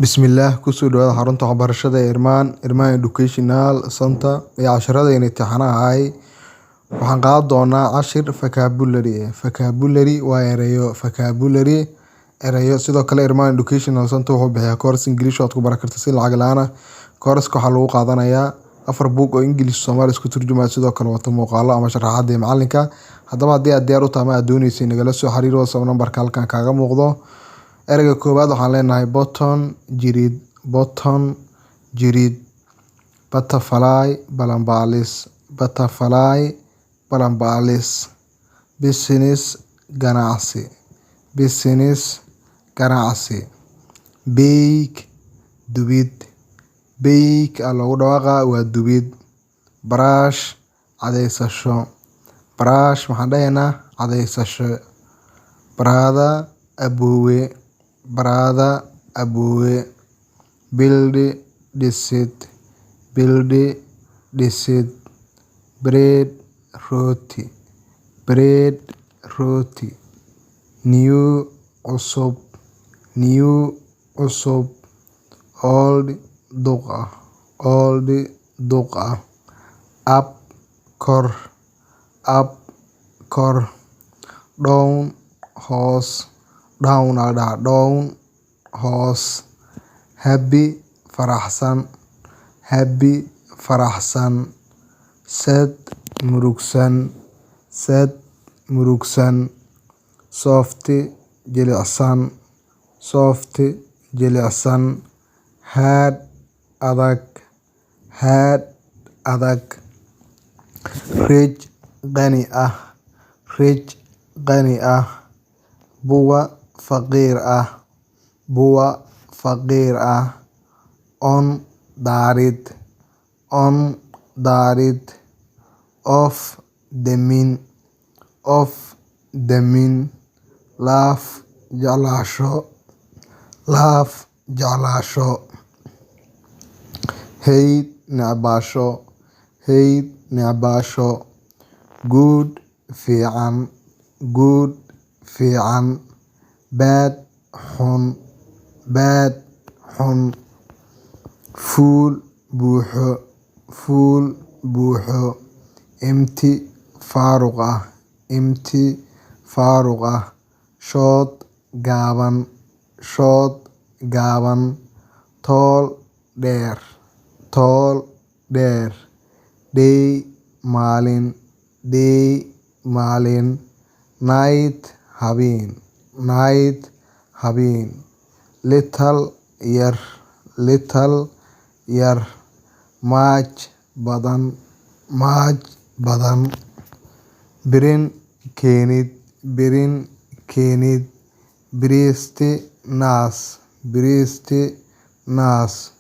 Bismillaah, kusoo dhawaada xarunta waxbarashada ee Irmaan, Irmaan Educational Center ee casharadayna imtixaanaha ahay. Waxaan qaadan doonaa cashir vocabulary. Vocabulary waa ereyo, vocabulary ereyo. Sidoo kale Irmaan Educational Center wuxuu bixiyaa course English oo aad ku baran karto si lacag la'aan ah. Course-ka waxaa lagu qaadanayaa afar buug oo English Soomaali isku turjumaya, sidoo kale wato muuqaalo ama sharaxaad ee macalinka. Haddaba haddii aad diyaar u tahay ama aad dooneyso, nagala soo xiriir WhatsApp numberka halkan kaaga muuqdo. Ereyga koowaad waxaan leenahay button, jirid, button, jirid. Butterfly, balanbaalis, butterfly, balanbaalis. Business, ganacsi, business, ganacsi. Bake, dubid, bake aa loogu dhawaaqa, waa dubid. Brush, cadeysasho, brush waxaan dhahaynaa cadeysasho. Brother, aboowe, brother, aboowe. Build, dhisid, build, dhisid. Bread, rooti, bread, rooti. New, cusub, new, cusub. Old, duq ah, old, duq ah. Up, kor, up, kor. Down, hoos, down aa la dhahaa, down, hoos. Happy, faraxsan, happy, faraxsan. Sad, murugsan, sad, murugsan. Soft, jilicsan, soft, jilicsan. Hard, adag, hard, adag. Rich, qani ah, rich, qani ah. Poor, faqiir ah, poor, faqiir ah. On, daarid, on, daarid. Off, damin, off, damin. Love, jeclaansho, love, jeclaansho. Hate, necbaansho, hate, necbaansho. Good, fiican, good, fiican. Bad, xun, bad, xun. Full, buuxo, full, buuxo. Empty, faaruq ah, empty, faaruq ah. Short, gaaban, short, gaaban. Tall, dheer, tall, dheer. Day, maalin, day, maalin. Night, habeen, night, habeen. Little, yar, little, yar. Much, badan, much, badan. Bring, keenid, bring, keenid. Breast, naas, breast, naas.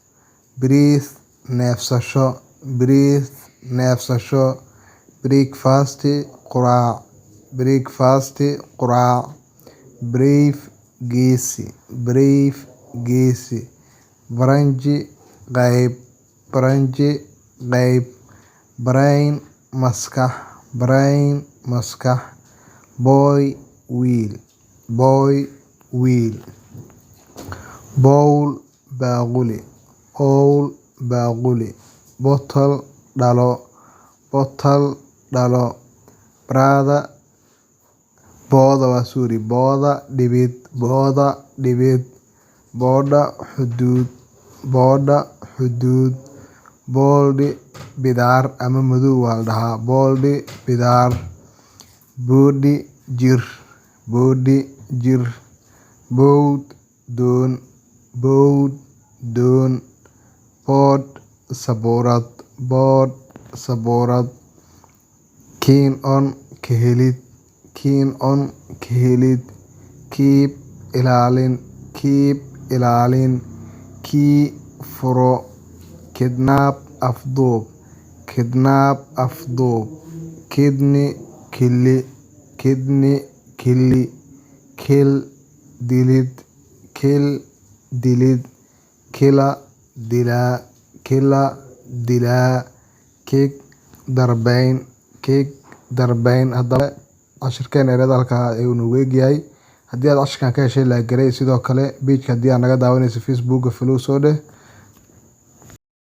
Breathe, neefsasho, breathe, neefsasho. Breakfast, quraac, breakfast, quraac. Brave, geesi, brave, geesi. Branch, qayb, branch, qayb. Brain, maskax, brain, maskax. Boy, wiil, boy, wiil. Bowl, baaquli, bowl, baaquli. Bottle, dhalo, bottle, dhalo. Brother, bother waa, sorry, bother, dhibid, bother, dhibid. Border, xuduud, border, xuduud. Bald, bidaar ama madow waa la dhahaa, bald, bidaar. Body, jir, body, jir. Boat, doon, boat, doon. Board, sabuurad, board, sabuurad. Keen on, ka helid, keen on, ka helid. Keep, ilaalin, keep, ilaalin. Key, furo. Kidnap, afduub, kidnap, afduub. Kidney, killi, kidney, killi. Kill, dilid, kill, dilid. Killer, dilaa, killer, dilaa. Kick, darbeyn, kick, darbeyn. Haddaba cashirkeena ereyada halkaa ayuu noogu egyahay. Haddii aad casharkan ka heshay, like garee. Sidoo kale page-ka haddii aad naga daawanayso Facebook, follow soo dheh.